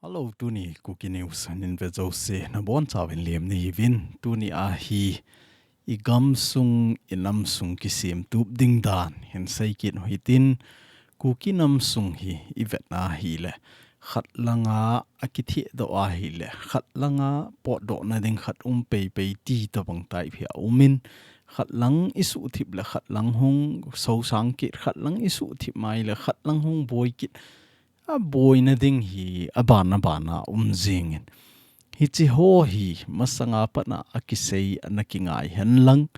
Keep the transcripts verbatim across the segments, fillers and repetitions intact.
Hello, tuni Kuki News ahin ve jouse nabonchauvin lemna hiuvin. Tuni ahi i gamsung, i namsung kisemtup ding dan hin seikit u hitin, Kuki namsung hi i vetna ahile, khat langa akithehdoh ahile, khat langa potdohna ding khat um peipei ti tobang type hi aumin, khat lang i suhthip le khat lang hung sosang kit, khat lang i suhthip mai le khat lang hung boi kit, a boina ding hi aban aban a um jingin. Hiche ho hi masanga pat a akisei ana kingai henlang,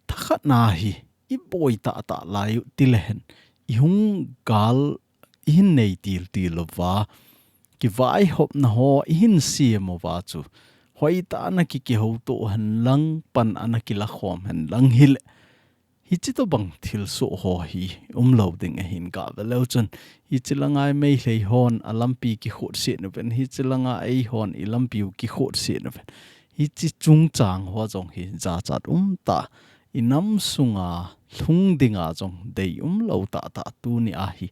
thakhat na hi i boi tahtah lai u tilehen, i hung gal i hin nei tiltil uva, kivaihopna ho i hin sem uva chu, hoitah a ana kikihouto henlang, pan ana kilakhom henlang hile, hiche tobang thilsoh ho hi umlou ding ahin, gave leu chun, hiche langa i Meitei hon alampi kikhotset uvin, hiche langa eihon i lampi u kikhotset uvin. Hiche chungchang ho jong hi jachat umtah, i namsunga lhung dinga jong dei umlou tahtah tuni ahi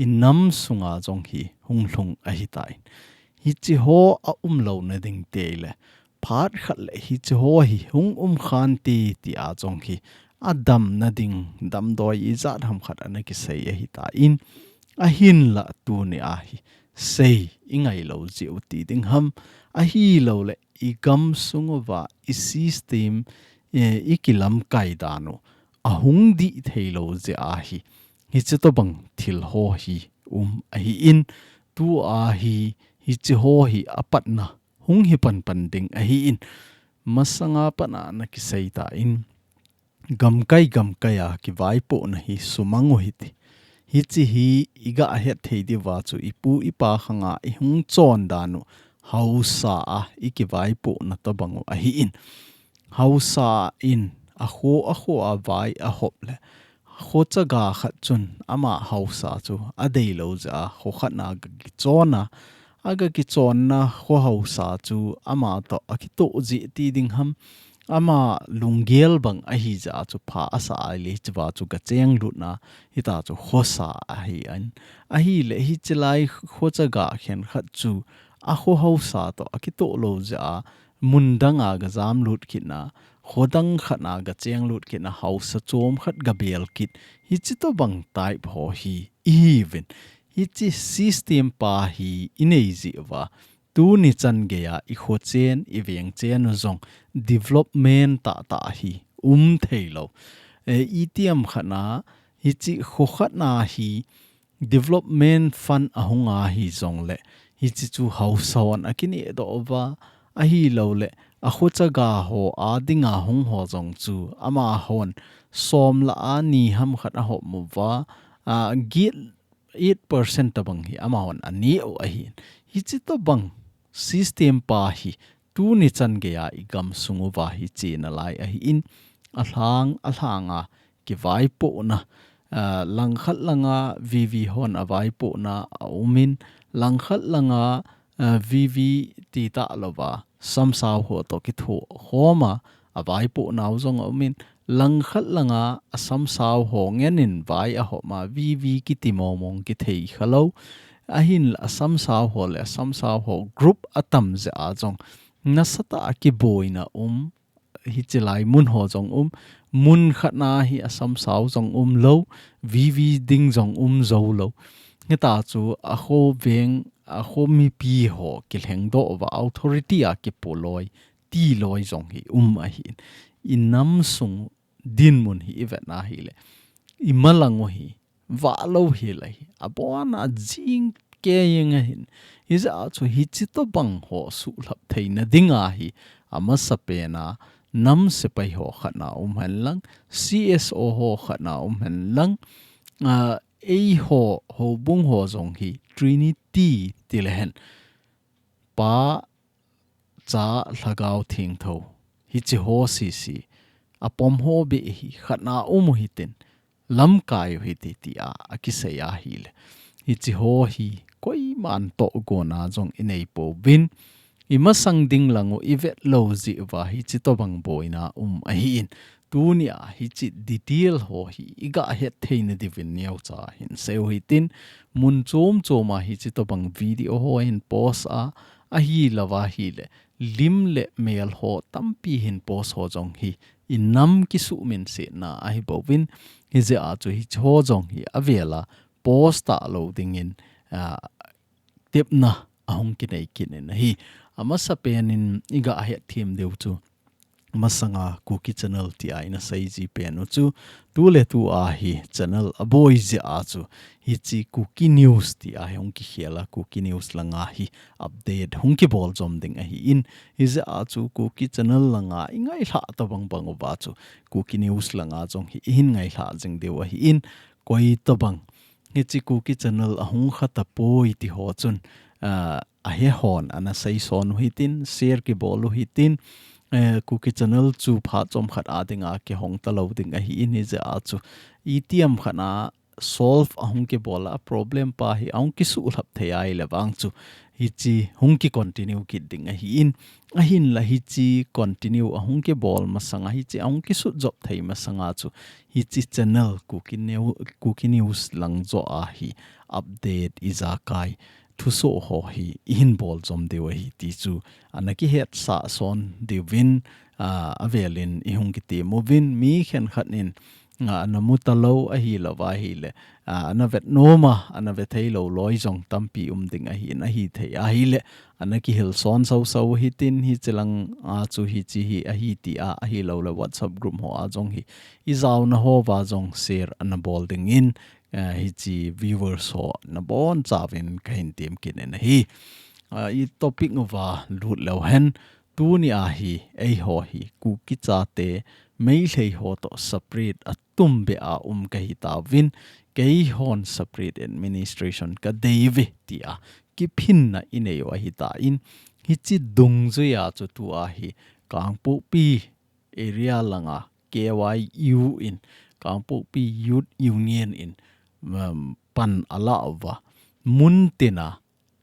i namsunga jong hi hung lhung ahitan. Hiche ho aumlouna ding tile, phat khat le hiche ho hi hung um khante tia jong hi adamna ding damdoi ijat ham khat ana kisei ahitan, ahinla tuni ahi sei i ngailou jeh u ti ding ham, ahilouleh i gamsung uva i system, eh, i kilamkai dan u ahung dih theilou jeh ahi, hiche tobang thil ho hi um ahin, tua hi hiche ho hi apatna hung hi panpan ding ahin, masanga pat a ana kiseitan, gamkai gamkai a kivaipohna hi sumang u hite. Hiche hi i gahet thei diuva chu i pu i pa khanga i hung chon dan u, haosa a i kivaipohna tobang u ahin. Haosa in akho akho a vai ahop le, kho chaga khat chun ama haosa chu adeilou jeh a, kho khat na aga kichon a, aga kichonna kho haosa chu ama toh akitoh jeh ti ding ham, ama lunggel bang ahi jeh a chu pha asah a ahile hichea chu gachenglut na, hitia chu khosa ahin. Ahile hiche lai kho chaga khenkhat chu akho haosa toh akitoh lou jeh a, mun danga gajamlut kit na, kho dang khat na gachenglut kit na, haosa chom khat gabel kit, hiche tobang type ho hi ihiuvin. Hiche system pa hi inei jeh uva, tuni chan geiya i kho chen, i veng chen u jong development tahtah hi um theilou. Eh, itiham khat na, hiche kho khat na hi development fund ahung ahi jongle, hiche chu haosa hon akinehdoh uva, ahilouleh akho chaga ho a dinga hung ho jong chu amahon som lah a ni ham khat ahop uva, a, get eight percent tobang hi amahon aneh u ahin. Hiche tobang system pa hi tuni chan geiya i gamsung uva hi chena lai ahin, alhang alhang a kivaipohna, a, langkhat langa V V hon avaipohna aumin, langkhat langa, a, V V ti talouva samsao ho toh kithokhom a avaipoh nau jong aumin, langkhat langa asamsao ho ngen in vai ahop a, V V kiti mong mong kithei khalou. Ahinla asamsao ho le asamsao ho group atam jeh a jong nasatah a kiboina um, hiche lai mun ho jong um, mun khat na hi asamsao jong umlou, V V ding jong um joulou. Hitia chu akho veng, akho mipi ho kilhengdoh uva authority a kipo loi, ti loi jong hi um ahin. I namsung dinmun hi i vetna ahile, i malang u hi vahlou hel ahi, abon a jing kei jeng ahin. Hijeh a chu hiche tobang ho suhlhap theina dinga hi, amasapen a nam sepai ho khat na um henlang, C S O ho khat na um henlang, a, eiho houbung ho jong hi Trinity tilehen, Pa, Cha, Lhagao Thengtho, hiche ho sese apom ho beh hi khat na um u hitin, lamkai u hite tia akisei ahile, hiche ho hi koiman tohgon a jong inei pouvin, i masang ding lang u i vetlou jeh uva hiche tobang boina um ahin. Tunia hiche detail ho hi iga het theina diuvin neocha hin seiu hitin, mun chom choma hiche tobang video ho hin post a, ahilouva ahile lim le mel ho tampi hin post ho jong hi inam kisuhminsetna ahibouvin, hijeh a chu hiche ho jong hi avela post talou dingin, ah, tepna ahung kinei kit in ahi. Amasapen in iga het them diu chu, masanga Kuki Channel tia ina seiji pen u chu, tuletua hi channel aboi jeh a chu, hiche Kuki News tia hi hung kikhel a, Kuki News langa hi update hung kibol jom ding ahin, hijeh a chu Kuki Channel langa ingailhah tobang bang uva chu, Kuki News langa jong hi ihin ngailhah jing diu ahin, koi tobang hiche Kuki Channel ahung kha tapoi ti ho chun, ah, ahe hon ana seison u hitin, share kibol u hitin, eh, Kuki Channel chu phat chomkhat a dinga kihong talou ding ahin, hijeh a chu itiham khat a solve ahung kibol a, problem pa hi ahung kisuhlhap thei ahile vang chu hiche hung ki continue kit ding ahin, ahinla hiche continue ahung kibol masanga, hiche ahung kisut jop thei masanga chu hiche channel Kuki Neu-, Kuki News lang joh a hi update ijakai thusoh ho hi ihin bol jom diu ahi ti chu ana kihetsah son diuvin, ah, avelin ihung kitem uvin, mi khenkhat in, ah, ana mu talou ahilouva ahile, ah, ana vet nom a, ana ve theilou loi jong tampi um ding ahin, ahithei ahile ana kihil son sausau hitin, hiche langa chu hiche hi ahi tia, ahilouleh WhatsApp group ho a jong hi ijaona houva jong share ana bol dingin, eh, hiche viewers ho nabonchauvin kahin tem kit in ahi. Ah, i topic uva lut leu hen, tunia hi eiho hi Kuki chate Meitei ho toh separate atumbeh a um kahitauvin, keihon separate administration kadeiuve tia kiphinna inei u ahitan, hiche dungjuia chu tua hi Kangpokpi area langa K Y U in, Kangpokpi Youth Union in, um, pan ala uva, mun tina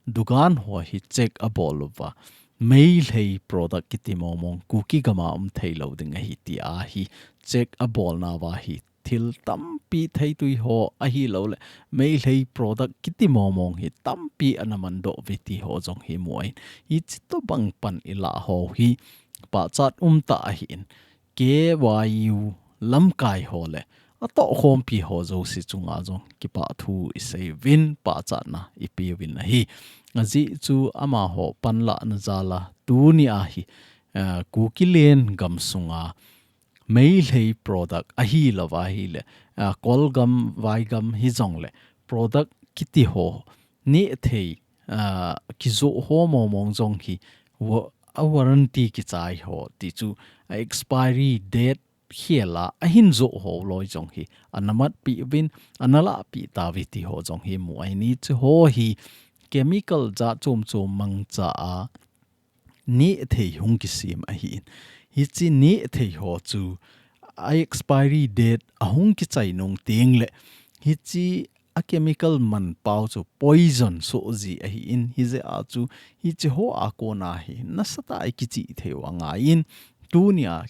dukan ho hi check abol uva, Meitei product kiti mongmong Kuki gama um theilou ding ahi tia hi check abolnauva hi thil tampi theitui ho ahilouleh Meitei product kiti mongmong hi tampi ana mandoh uve ti ho jong hi mu ahin, hiche tobang pan ilah ho hi pachat umtah ahin, K Y U lamkai ho le atohkhompi ho jouse chunga jong kipah thu iseiuvin, pachatna ipeuvin ahi. Ajeh chu amaho panlahna jal a tunia hi, eh, Kuki len gamsunga Meitei product ahilouva ahile, ah, Kolgam, Vaigam hijongle product kiti ho nehthei, ah, kijoh ho mongmong jong hi wa-, a warranty kichai ho ti chu a expiry date khel a ahin joh ho loi jong hi ana matpeh uvin, ana lahpeh tauve ti ho jong hi mu ahin, hiche ho hi chemical jat chom chom mangcha a nehthei hung kisem ahin. Hiche nehthei ho chu a expiry date ahung kichai nung tengle hiche a chemical manpau chu poison soh ji ahin, hijeh a chu hiche ho a kona hi nasatah a ikichih thei u angaiyin, tunia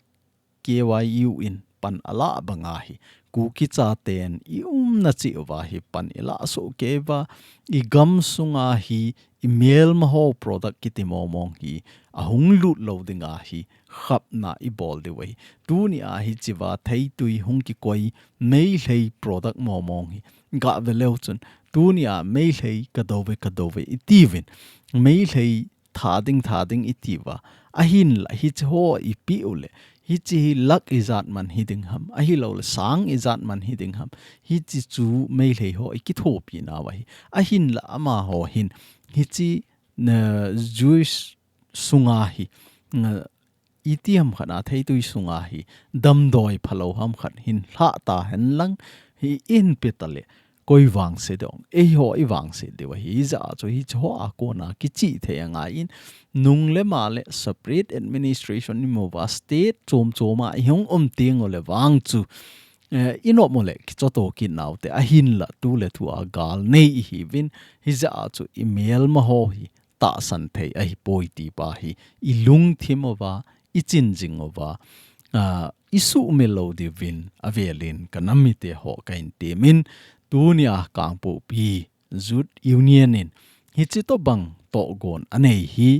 K Y U in pan alah banga hi Kuki chaten i umna cheh uva hi pan ilah soh kei uva, i gamsunga hi i melma ho product kiti mongmong hi ahung lut lou dinga hi khapna ibol diu ahi. Tunia hichea theitui hung kikoi Meitei product mongmong hi gave leu chun, tunia Meitei kadouve, kadouve itiuvin, Meitei tha ding, tha ding itiuva, ahinla hiche ho ipeh uleh, hiche hi lakh ijat man hiding ham, ahilouleh sang ijat man hiding ham, hiche chu Meitei ho ikithopi nauva ahi. Ahinla amaho hin hiche, na, Jewish sunga hi, na, itiham khat a theitui sunga hi damdoi phalou ham khat hin lhah tahen lang, hi ihin peh taleh koi vangse ding, eiho ivangse diu ahi. Hijeh a chu hiche ho a kona kichih thei angaiyin, nung le ma le separate administration imuva, state chom choma ihung um teng uleh vang chu, eh, inop uleh kichoto kit naute, ahinla tu le thua gal nei ihiuvin, hijeh a chu imelma ho hi tahsan thei ahipoi ti pa hi ilungthim uva, ichin jing uva, ah, isuhmil lou diuvin avelin ka nam mite ho kahin temin, tunia Kangpokpi Youth Union in hiche tobang tohgon anei hi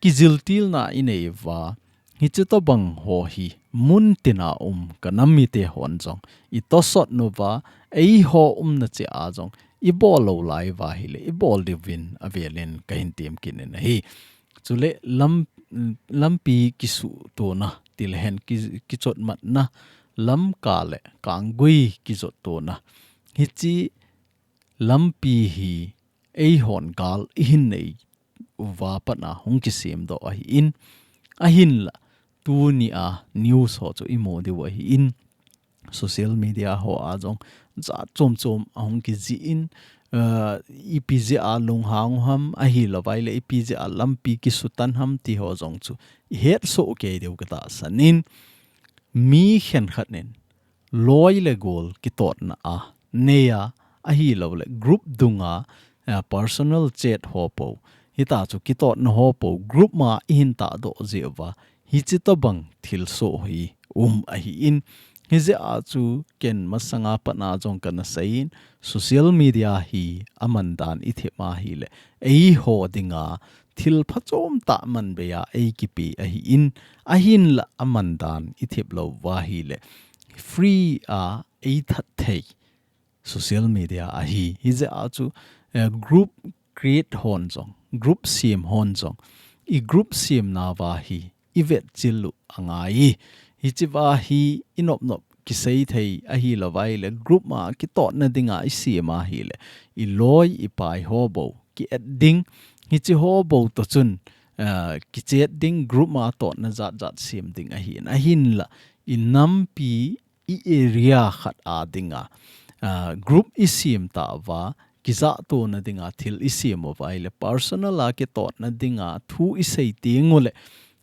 kijiltilna inei uva, hiche tobang ho hi muntina um ka nam mite hon jong itosot nauva, eiho umna cheh a jong ibol lou lai uva ahile ibol diuvin avelin kahin tem kit in ahi. Chule lam, lampi kisuhtona tilehen ki, kichotmatna, Lamka le Kanggui kijottona, hiche lampi hi eihon gal ihin nei uva pat a hung kisemdoh ahin, ahinla tunia news ho chu imu diu ahin, social media ho a jong jat chom chom ahung kijih in, uh, ipi jeh a lunghang u ham, ahilouva ahile ipi jeh a lampi kisutan ham ti ho jong chu ihetsoh kei diu katahsan in, mi khenkhat in loi le gol kitotna a nei a, ahilouleh group dunga, eh, personal chat ho pou, hitia chu kitotna ho pou group ma ihin tahdoh jeh uva, hiche tobang thilsoh hi um ahin, hijeh a chu ken masanga pat a jong kana seiyin, social media hi aman dan ithem ahile eiho dinga thil phachom tah man bei a eikipe ahin, ahinla aman dan ithem lou uva ahile free a eithat thei social media ahi. Hijeh a chu, eh, group create hon jong, group sem hon jong, i group semna uva hi ivetchil u angai. Hiche uva hi inop nop kisei thei ahilouva ahile group ma kitotna dinga isem ahile iloi ipai ho bou ki-add ding, hiche ho bou toh chun, ah, kichat ding, group ma totna jat jat sem ding ahin, ahinla inampi i area khat a dinga, ah, group isem tauva, kijahtona dinga thil isem uva ahile personal a kitotna dinga thu isei teng uleh,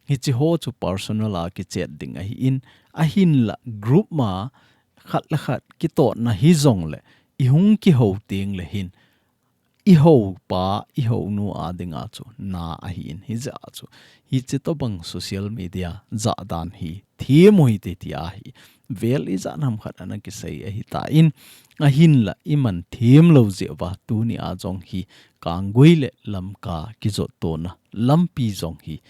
hiche ho chu personal a kichat ding ahin, ahinla group ma khat le khat kitotna hijongleh ihung kihou tengleh hin, ihoupa, ihounu a dinga chu na ahin, hijeh a chu hiche tobang social media jahdan hi them u hite tia hi vel ijat ham khat ana kisei ahitan, ahinla iman them lou jeh uva tunia jong hi Kanggui le Lamka kijottona lampi jong hi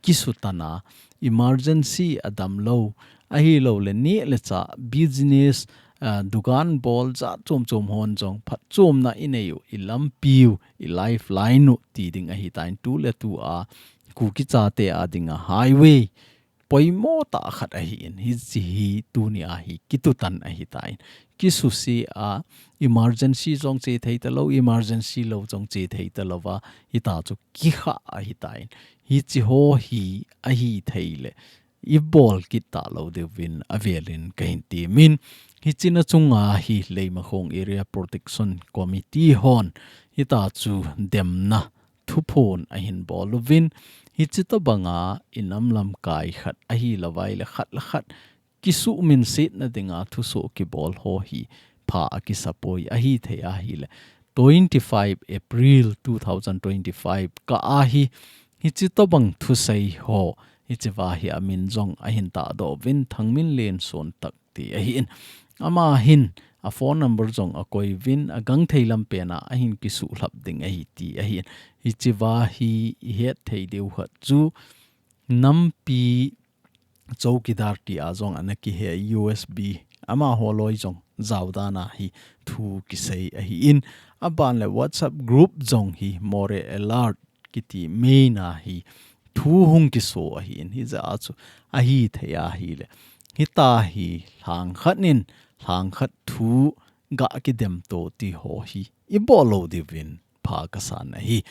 kisutana, emergency a damlou, ahilouleh neh le chah, business, ah, dukan bol jat chom chom hon jong phatchomna inei u, ilampi u, i lifeline u ti ding ahitan, tuletua Kuki chate a dinga highway poimo tah khat ahin, hiche hi tunia hi kitutan ahitan. Kisuse a, emergency jong che thei talou, emergency lou jong che thei talouva, hitia chu kikha ahitan. Hiche ho hi ahithei leh ibol kit talou diuvin avelin kahin temin. Hiche na chunga hi Leimakhong Area Protection Committee hon hitia chu demna thuphon ahin bol uvin, hiche tobanga inam lamkai khat ahilouva ahile khat le khat kisuhminsetna dinga thusoh kibol ho hi pha akisapoi, ahithei ahile twenty-five April two thousand twenty-five kah a hi, hiche tobang thusei ho, hiche uva hi amin jong ahin tahdoh uvin, Thangminlen Sontak ti ahin. Ama hin a phone number jong akoi uvin, agangthei lampen a ahin kisuhlhap ding ahi ti ahin. Hiche uva hi ihet thei diu khat chu nampi chowkidar tia jong ana kihe, U S B, amaho loi jong jaodan a hi thu kisei ahin, aban le WhatsApp group jong hi Moreh Alert kiti main a hi thu hung kiso ahin, hijeh a chu ahithei ahile hitia hi lhangkhat in lhangkhat thu ga kidemto ti ho hi ibol lou diuvin pha kasan ahi.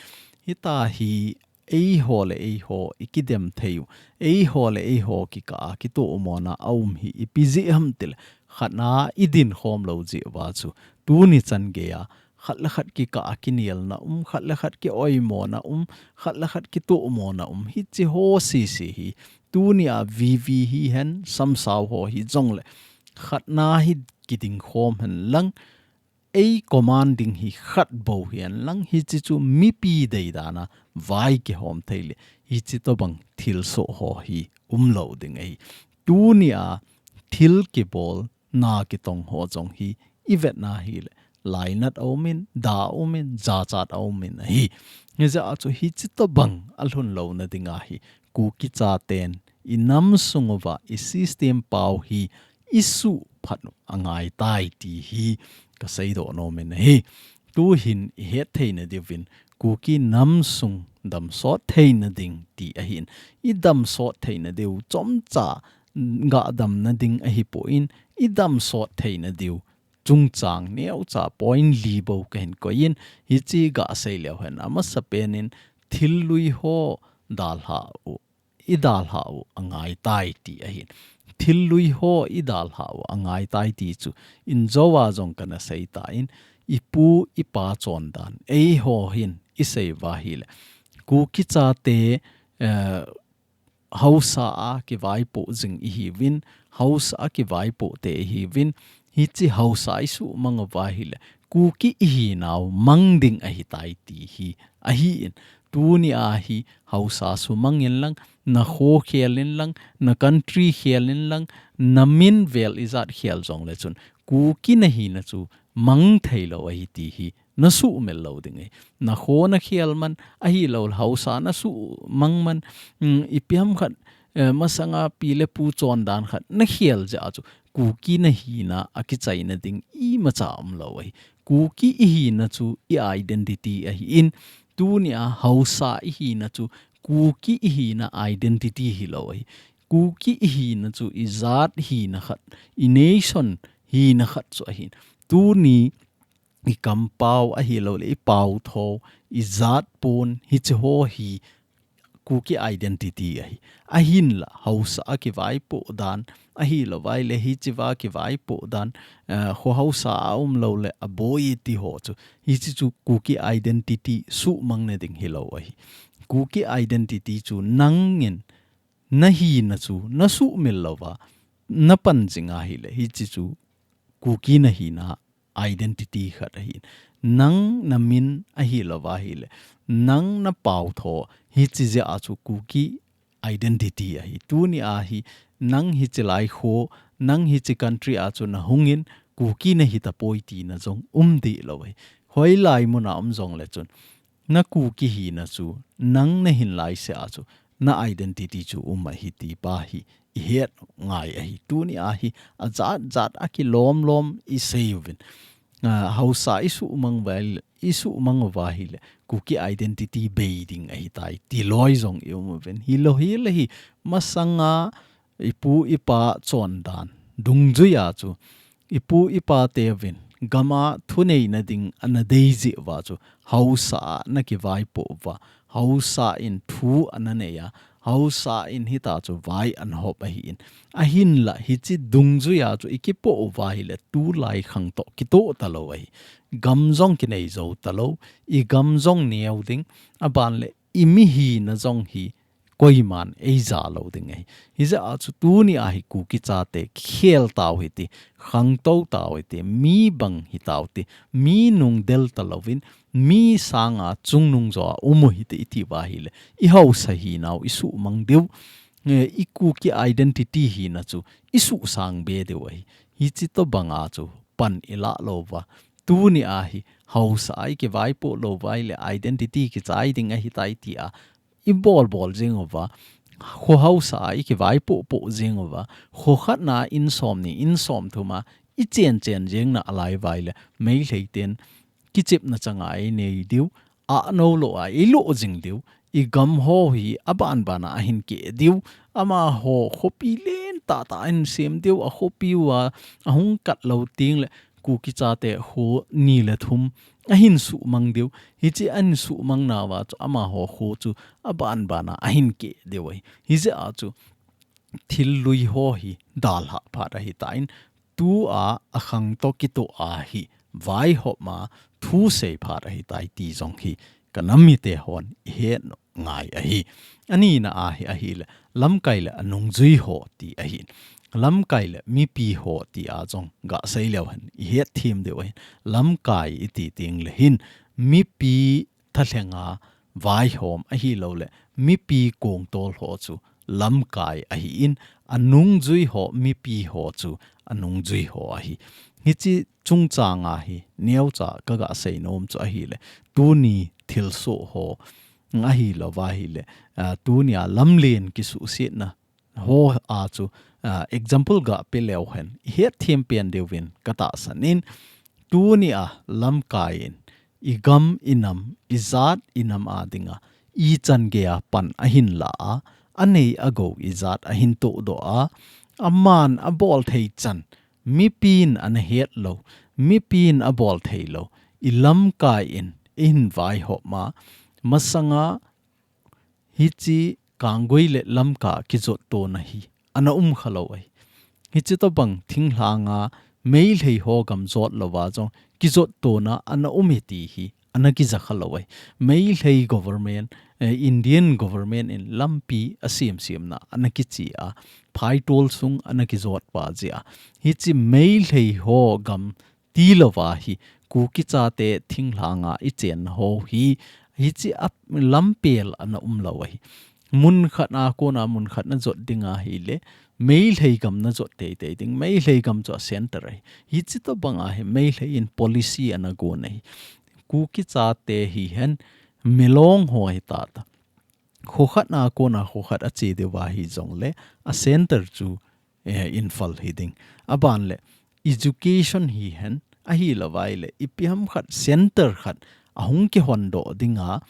Hitia hi eiho le eiho ikidem thei u, eiho le eiho kikah a kitohmona aum hi ipi jeh ham tileh, khatna idin khom lou jeh uva chu tuni chan geiya khat le khat kikah a kinelna um, khat le khat kioimona um, khat le khat kitohmona um, hiche ho sese hi tunia V V hihen, samsao ho hijongleh khatna hi kiding khom hen lang, ei command ding hi khat bou hihen lang, hiche chu mipi deidan a vai kihom thei leh hiche tobang thilsoh ho hi umlou ding ahi. Tunia thil kibol na kitong ho jong hi i vetna hileh, lainat a um in, da a um in, jachat a um in ahi. Hijeh a chu hichi tobang a lhun louna dinga hi Kuki chaten i nam sung uva i system pau hi i suhphat u angai tai ti hi ka seidoh nom in ahi. Tuhin i het theina diuvin Kuki nam sung damsot theina ding ti ahin, i damsot theina diu chomcha gah damna ding ahipon, i damsot theina diu chungchang neocha point li bou kahin koiyin, hichi gasei leu hen, amasapen in thil lui ho dalha u, i dalha u angai tai ti ahin. Thil lui ho i dalha u angai tai ti chu injoa jong kana sei tan, i pu i pa chondan eiho hin i sei uva hileh, Kuki chate, eh, haosa a kivaipoh jing ihiuvin, haosa a kivaipoh te ihiuvin, hichi haosa i suhmang uva hileh, Kuki i hinau mang ding ahitai ti hi ahin. Tunia hi haosa sumang in lang, na kho khel in lang, na country khel in lang, na min vel ijat khel jongle chun, Kuki na hina chu mang thei lou ahi ti hi na suhmil lou ding ahi. Na kho na khel man, ahilou le haosa na suhmang man, um, ipi ham khat, eh, masanga pi le pu chondan khat na khel jeh a chu Kuki na hina a kichaina ding imacha umlou ahi. Kuki i hina chu i identity ahin, tunia haosa i hina chu Kuki i hina identity hilou ahi. Kuki i hina chu i jat hina khat, i nation hina khat chu ahin. Tuni i kampau ahilou le i pautho, i jat pon, hichi ho hi Kuki identity ahi. Ahinla, haosa a kivaipoh dan, ahilou vai le hichi va kivaipoh dan, eh, kho haosa a umlou le aboi ti ho chu, hichi chu Kuki identity suhmang na ding hilou ahi. Kuki identity chu nangin na hina chu na suhmil louva na pan jing ahileh, hichi chu Kuki na hina identity khat ahin. Nang na min ahilou va hileh, nang na pautho, hichi jeh a chu Kuki identity ahi. Tunia hi nang hichi lai kho, nang hichi country a chu na hungin, Kuki na hitapoi tina jong um deh lou ahi. Hoilai muna um jongle chun, na Kuki hina chu, nang na hin lai seh a chu, na identity chu um ahi ti pa hi i het ngai ahi. Tunia hi ajat jat a kilom lom i sei uvin. Ah, haosa i suhmang uva, i suhmang uva hileh, Kuki identity bei ding ahitai ti loi jong i um uvin. Hilou, hileh hi masanga i pu i pa chondan dungjuia chu, i pu i pa teuvin gam a thuneina ding ana dei jeh uva chu, haosa a na kivaipoh uva, haosa in thu ana nei a, haosa in hita chu vai ana hop ahin. Ahinla, hichi dungjuia chu i kipoh uva hileh, tulai khang toh kitoh talou ahi. Gam jong kinei jou talou, i gam jong neo ding, aban le i mi hina jong hi koiman eija lou ding ahi. Hijeh a chu tunia hi Kuki chate khel tau hite, khangtou tau hite, mi bang hitau hite, mi nung del talouvin, mi sanga chungnung joa um u hite i ti uva hileh, i haosa hinau i suhmang diu, eh, i Kuki identity hina chu i suhsang be diu ahi. Hichi tobanga chu pan i lah louva, tunia hi haosa a i kivaipoh lou uva hileh identity kichai ding ahitai tia i bol bol jing uva, kho haosa a i kivaipoh poh jing uva, kho khatna in somni, in somthum a i chen chen jing nalai uva hileh, Meitei ten kichepna changa ei nei diu, a nou lou a ei lou jing diu, i gam ho hi aban ban a ahin keh diu, amaho khopi len tah tah ahin sem diu, a khopi uva ahung kat lou teng le, Kuki chate kho ni le thum ahin suhmang diu. Hichi ahin suhmang nauva chu amaho kho chu aban ban a ahin keh diu ahi. Hijeh a chu thil lui ho hi dalha phat ahitan, tua a khangtou kitoh a hi vaihop ma thusei phat ahitai ti jong hi ka nam mite hon i het ngai ahi. Anina a hi ahileh, lamkai le anungjui ho ti ahin. Lamkai le mipi ho tia jong gasei leu hen i het them diu ahin. Lamkai i ti teng le hin, mipi thalhenga vaihom ahilou le, mipi kongtol ho chu lamkai ahin, anungjui ho, mipi ho chu anungjui ho ahi. Hichi chungchang ahi, neocha kaga seinom chu ahile, tuni thilsoh ho, ahilouva ahile, ah, tunia lamlen kisuhsetna ho a chu, ah, example ga pe leu hen, i hetthem pen diuvin katahsan in, tunia lamkai in, i gam, i nam, i jat, i nam a dinga, ichan geiya pan ahin la a, anei agou i jat ahin tohdoh a, aman abol thei chan, mipin ana het lou, mipin abol thei lou, i lamkai in, i hin vaihop ma, masanga hichi Kanggui le Lamka kijottona hi ana um khalou ahi. Hichi tobang thinglhanga Meitei ho gam jotlouva jong kijottona ana um e ti hi ana kija khalou ahi. Meitei government, eh, Indian government in lampi asemsemna ana kiche a, phaitol sung ana kijot pa jeh a. Hichi Meitei ho gam tilouva hi Kuki chate thinglhanga i chenna ho hi, hichi a lampel ana umlou ahi. Mun khat a kona mun khat najot ding ahile, Meitei gam najot teitei ding, Meitei gam chu a center ahi. Hichi tobang ahi, Meitei in policy ana gon ahi. Kuki chate hihen, Milong ho hitata. Kho khat a kona kho khat ache diuva hijongle, a center chu, eh, Imphal hiding. Aban le, education hihen, ahilouva ahile, ipi ham khat center khat, ahung kihondoh dinga,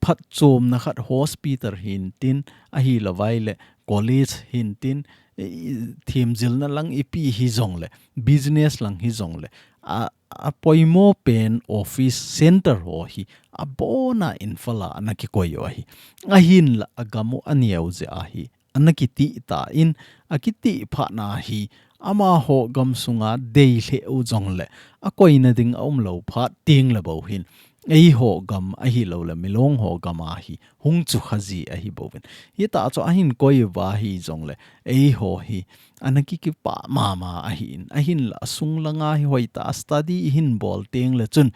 phatchomna khat hospital hintin, ahilouva ahile, college hintin, eh, themjilna lang ipi hijongle, business lang hijongle, a, apoimo pen office center ho hi, abona Imphal a ana kikoi u ahi. Ahinla agam u aneo jeh ahi, ana kitih tan, akitih phatna hi, amaho gam sunga deilheh u jongle, akoina ding aumlou phat tengle bou hin, eiho gam ahiloule Milong ho gam ahi, hung chukha ji ahi bouvin. Hitah chu ahin koi uva hijongle, eiho hi, ana kikipah mama ahin, ahinla asung langa hi hoitah a study ihin bol tengle chun,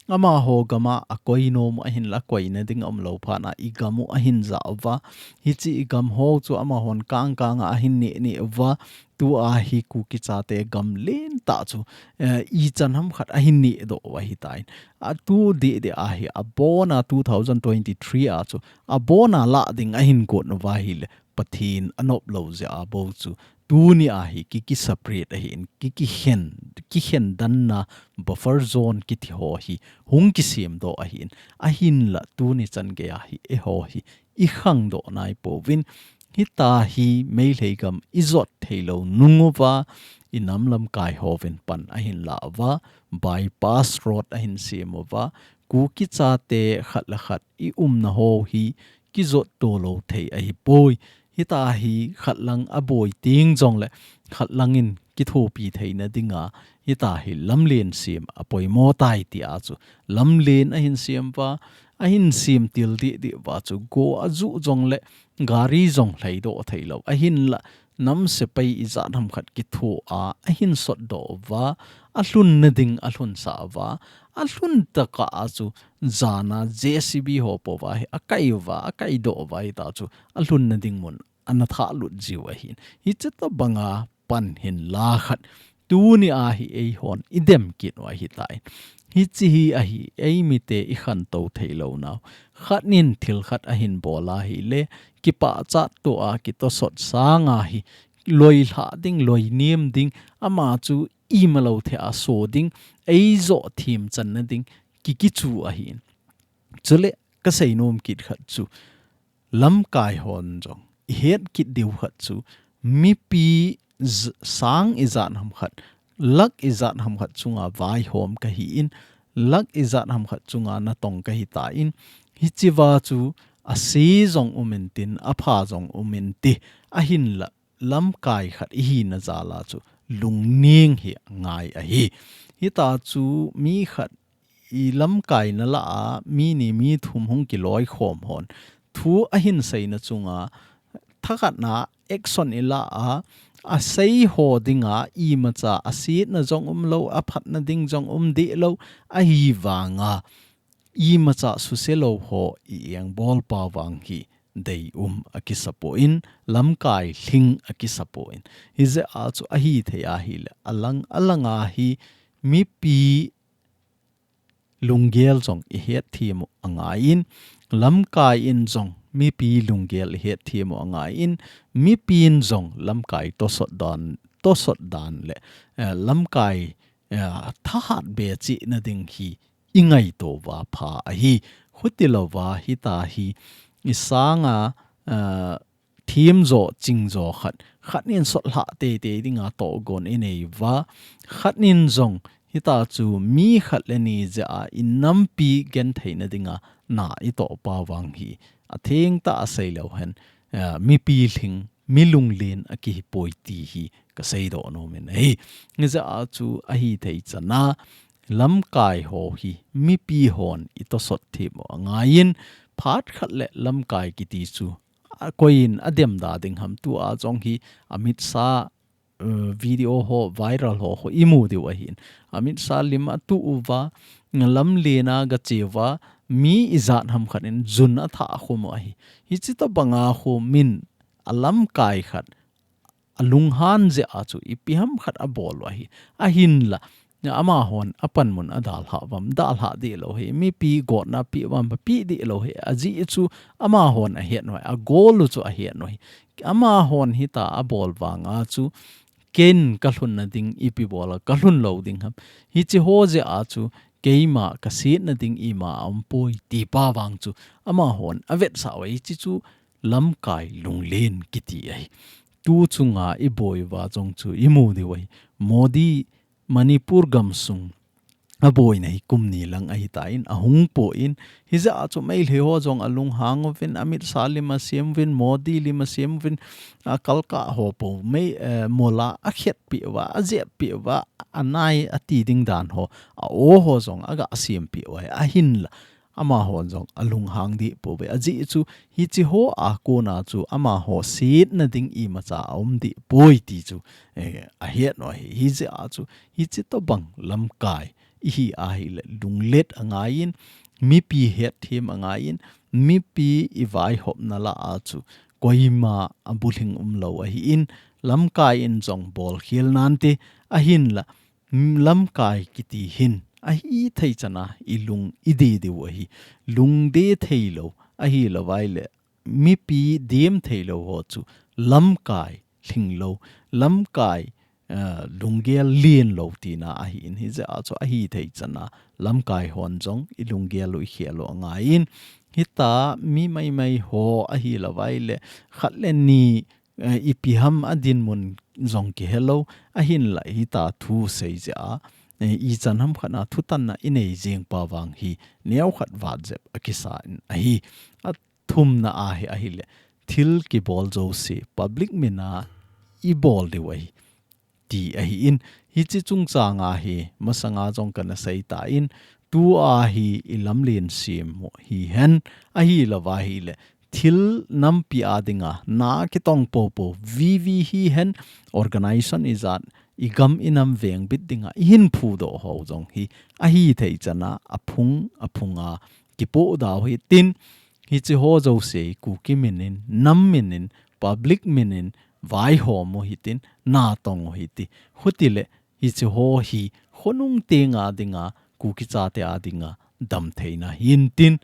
amaho gam a akoi nom u ahinla akoina ding aumlou phatna i gam u ahin jah uva. Hichi i gam ho chu amahon kangkanga ahin neh neh uva. Tua hi Kuki chate gam lentah chu, eh, ichan ham khat ahin nehdoh u ahitan. Atu deh deh ahi abona two thousand twenty-three a chu abona lah ding ahin gon uva ahile Pathen anop lou jeh a bou chu tuni ahi kiki separate ahin, kiki khen, kikhen danna buffer zone kiti ho hi hung kisemdoh ahin, ahinla tuni chan geiya hi eiho hi i khangdoh naipouvin, hitah hi Meitei gam i jot theilou nung uva, i nam lamkai hovin pan ahin la uva, bypass road ahin sem uva, Kuki chate khat le khat i umna ho hi kijotto lou thei ahipoi. Hitah hi khat lang aboi teng jongle khat lang in kithopi theina dinga, hitah hi lamlen sem apoimo tai tia chu lamlen ahin sem uva, ahin sem til deh deh uva chu go aju jongle gari jong lhaidoh theilou. Ahinla nam sepai ijat ham khat kitho a, ahin sotdoh uva, alhunna ding alhunsah uva, alhun tokah a chu jana J C B ho pouva hi akai uva, akaidoh uva hitah chu alhunna ding mun ana thahlut jiu ahin. Hichi tobanga pan hinla khat tuni ahi eihon i dem kit u ahitan. Hichi hi ahi eimite i khantou theilou nau. Khat in thil khat ahin bol ahile, kipachat toa kitosot sanga hi, loilhah ding, loinem ding, ama chu imalou thei a so ding, eijoh themchanna ding, kikichu ahin. Chule kaseinom kit khat chu, lamkai hon jong i het kit diu khat chu, mipi j-, sang ijat ham khat, lakh ijat ham khat chunga vaihom kahin, lakh ijat ham khat chunga natong kahitan, hichea chu ase jong um intin, apha jong um inte, ahinla lamkai khat ihina jal a chu lungning hi angai ahi. Hitah chu mi khat i lamkaina lah a mi ni mi thum hung kiloikhom hon thu ahin seina chunga thakhatna action i lah a, asei ho dinga imacha asetna jong umlou, aphatna ding jong um dehlou, ahivanga imacha suselou ho i engbol pa vang hi deium akisapon, lamkai lhing akisapon. Hijeh a chu ahithei ahile, alang, alanga hi mipi lunggel jong ihet themu angaiyin, lamkai in jong mipi lunggel ihet themu angaiyin, mipin jong lamkai tosot dan, tosot dan le, eh, lamkai, eh, thahat be chihna ding hi ingaito uva pha ahi. Khuti louva hita hi isanga, eh, themjo, chingjo khat, khat nin sotlhah teitei dinga tohgon inei uva, khat nin jong hita chu mi khat le ni jeh a inampi gentheina dinga na itoh pa vang hi athengtah a seilou hen, eh, mipi lhing, mi lunglen akihipoi ti hi kaseidoh nomin ahi. Hijeh a chu ahithei chana lamkai ho hi mipi hon itosot themu angaiyin, phat khat le lamkai kiti chu a, koiyin ademda ding ham, tua jong hi amit sa, eh, video ho, viral ho, ho imu diu ahin. Amit sa lim atu uva, lamlen a gache uva, mi ijat ham khat in jun atha khum u ahi. Hichi tobanga khu min alamkai khat, alunghan jeh a chu ipi ham khat abol u ahi. Ahinla, amahon apanmun adalhah uvam, dalhah deh lou hi. Mipi gotna pi uvam, pi deh lou hi. Ajeh chu amahon ahet u ahi. Agol u chu ahet u ahi. Amahon hita abol vanga chu, ken kalhunna ding ipi bola kalhun lou ding ham. Hichi ho jeh a chu keima kasetna ding ima aumpoi ti pa vang chu amahon avetsah u ahi. Hichi chu lamkai lunglen kiti ahi. Tu chunga iboi uva jong chu imu diu ahi. Modi Manipur gamsung aboina hi kum ni lang ahitan, ahung pon, hijeh a chu Meitei ho jong alunghang uvin, amit sa lim asem uvin, Modi lim asem uvin, akalkah ho po, mei, eh, mola akhetpeh uva, ajepeh uva, anai ati ding dan ho, a-o ho jong aga sempeh uva, ahinla amahon jong alunghang deh pouve. Ajeh chu hichi ho a kona chu amaho setna ding imacha aum deh poi ti chu, eh, ahet u ahi. Hijeh a chu hichi tobang lamkai ihi ahile lunglet angaiyin, mipi hetthem angaiyin, mipi ivaihopna lah a chu koima abulhing umlou ahin, lamkai in jong bolkhel nante, ahinla lamkai kiti hin ahithei chana ilung ide diu ahi. Lungde theilou ahilou vaile, mipi dem theilou ho chu lamkai lhinglou, lamkai, eh, lunggel lenlou tina ahin, hijeh a chu ahithei chana lamkai hon jong ilunggel u ikhel u angaiyin, hita mi maimai ho ahilou vaile, khat le ni, eh, ipi ham adinmun jong kihelou, ahinla hita thu sei jeh a, eh, ichan ham khat a thutanna inei jeng pa vang hi neokhat vatjep akisa in ahi. Athumna a hi ahile, thil kibol jouse public mina ibol diu ahi ti ahin, hichi chungchanga hi masanga jong kana seitan, tua hi ilamlen sem u hihen, ahilou va ahile, thil nampi a dinga na kitong popo, V V hihen, organization ijat, igam inam vengbit dinga ihin phudoh ho jong hi ahithei chana aphung, aphunga kipodoh u hitin, hichi ho jouse Kuki minin, nam minin, public minin, vaihom u hitin, natong u hiti. Hutile, hichi ho hi khonung tenga dinga, Kuki chate a dinga damtheina hintin,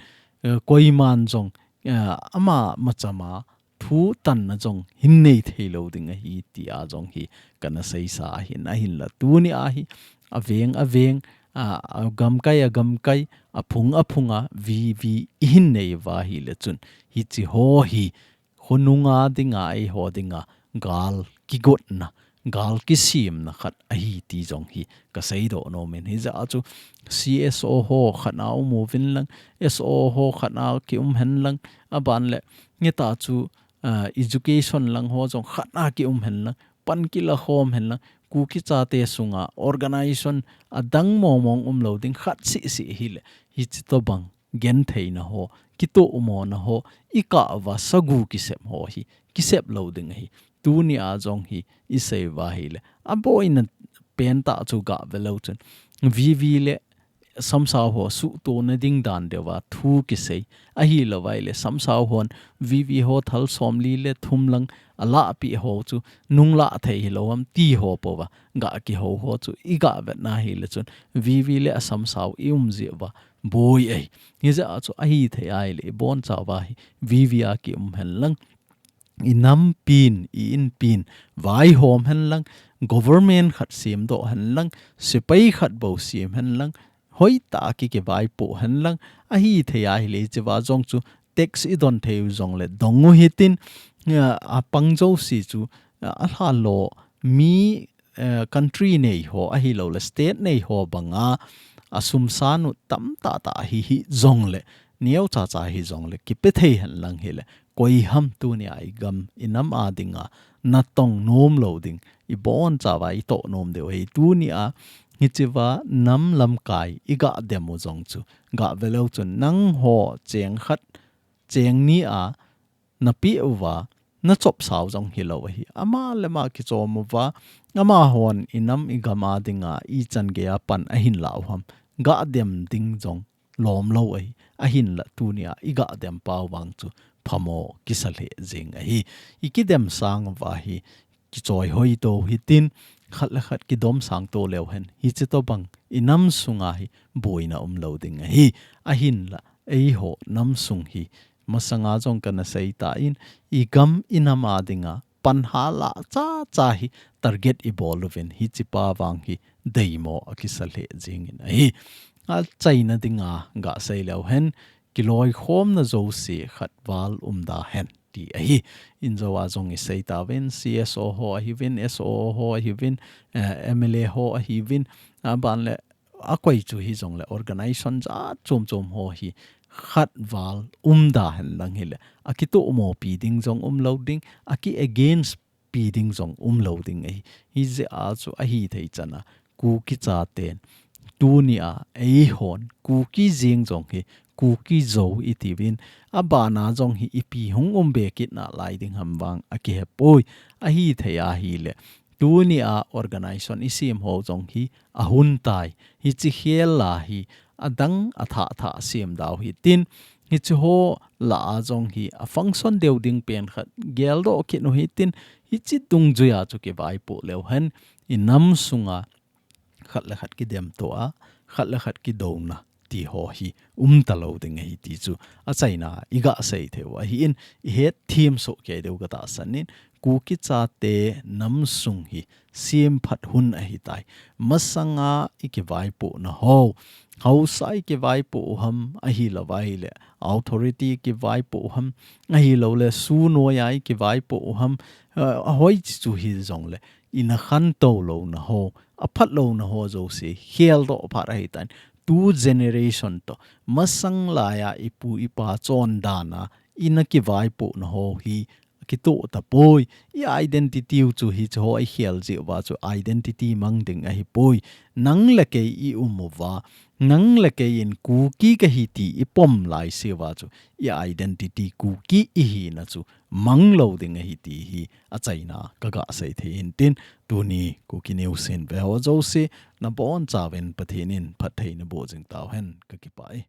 eh, koiman jong, eh, ama machama thutanna jong hin nei theilou ding ahi tia jong hi kana seisa ahin, ahinla tuni a hi aveng aveng, a, agamkai agamkai, aphung aphunga V V ihin nei uva ahile chun, hichi ho hi khonunga dinga eiho dinga gal kigotna, gal kisemna khat ahi ti jong hi kaseidoh nomin, hijeh a chu C S O ho khat a um uvin lang, S O ho khat a kium hen lang, aban le ngeta chu, ah, education lang ho jong khat a kium hen lang, pan kilakhom hen lang, Kuki chate sunga organization adang mongmong umlou ding khat sisi hile, hichi tobang gentheina ho, kitohmona ho, ikah uva sagu kisep ho hi kisep lou ding ahi. Tuni a jong hi isei uva ahile, aboina pentah chu gah velou chun, V V le samsau ho suhtohna ding dan deuva thu kisei. Ahilouva ahile samsau hon V V ho thal somli le thum lang alahpeh ho chu nunglah thei hilou ham ti ho pouva ga kihou ho chu iga vetna hile chun V V le asamsau i um jeh uva boi ahi. Hijeh a chu ahithei ahile ibonchauva hi V V a kium henlang, i nampin, i inpin, vaihom henlang, government khat semdoh henlang, sepai khat bou sem henlang, hoitah a ki, kivaipoh henlang, ahithei ahile hichea jong chu tax idon theiu jongle dong u hitin, a, apang jouse chu, a, alhalo mi, eh, country nei ho ahiloule state nei ho banga asum san u tamtah tah hi, hijongle neocha cha hijongle kipe thei henlang hile koi ham tunia igam inam a dinga natong nom lou ding, ibonchauva itoh nom diu ahi. Tunia hichea nam lamkai iga dem u jong chu ga veleu chun nangho cheng khat cheng ni a napeh uva nachopsau jong hilou ahi. Ama le ama kichom uva, amahon inam igam a dinga ichan geiya pan ahin lah u ham ga dem ding jong lomlou ahi. Ahinla tunia iga dem pau vang chu phamo kisa lheh jeng ahi. Ikidem sang uva hi kichoi hoito hitin, khat le khat kidomsang to leu hen, hiche tobang inam sunga hi boina umlou ding ahi. Ahinla eiho nam sung hi masanga jong kana seitan, igam inam a dinga panhala chacha hi target ibol uvin hichepa vang hi deimo akisa lheh jengin ahi. Achaina dinga ga sei leu hen, kiloikhomna jouse khat val umda hen ti ahi. Injou a jong isei tauvin, C S O ho ahiuvin, S O O ho ahiuvin, eh, M L A ho ahiuvin, aban le akoi chu hijongle organization jat chom chom ho hi khat val umda henlang hile akitohmopi ding jong umlou ding, aki against pi ding jong umlou ding ahi. Hijeh a chu ahithei chana Kuki chaten tunia eihon Kuki jeng jong hi Kuki Zo itiuvin, abana jong hi ipi hung um be kit nalai ding ham vang akihepoi. Ahithei ahile tunia organization isem ho jong hi ahuntai. Hiche khel la hi adang athah thah sem dau hitin, hiche ho lah a jong hi a function deu ding pen khat geldoh kit u hitin, hiche dungjuia chu kivaipoh leu hen, inam sunga khat le khat kidemto a, khat le khat kidouna ti ho hi umtalou ding ahi ti chu achaina iga sei theiu ahin, ihet them soh kei diu katahsan in, Kuki chate nam sung hi semphat hun ahitai. Masanga ikivaipohna ho, haosa ikivaipoh u ham, ahilouva ahile authority ikivaipoh u ham, ahiloule su noiya ikivaipoh u ham, eh, ahoiche chu hijongle ina khantou louna ho, aphatlouna ho jouse kheldoh phat ahitan. Tu generation toh, masang laiya ipu ipa chondana ina kivaipohna ho hi kitoh tapoi. I identity u chu hiche ho ikhel jeh uva chu identity mang ding ahipoi. Nang le kei ium uva, nang le kei in Kuki kahi ti ipom laiseuva chu i identity Kuki ihina chu manglou ding ahi ti hi achaina kaga sei thei intin, tuni Kuki News hin veho jouse nabonchauvin Pathen in phatthei naboh jing tauhen, kakipah e.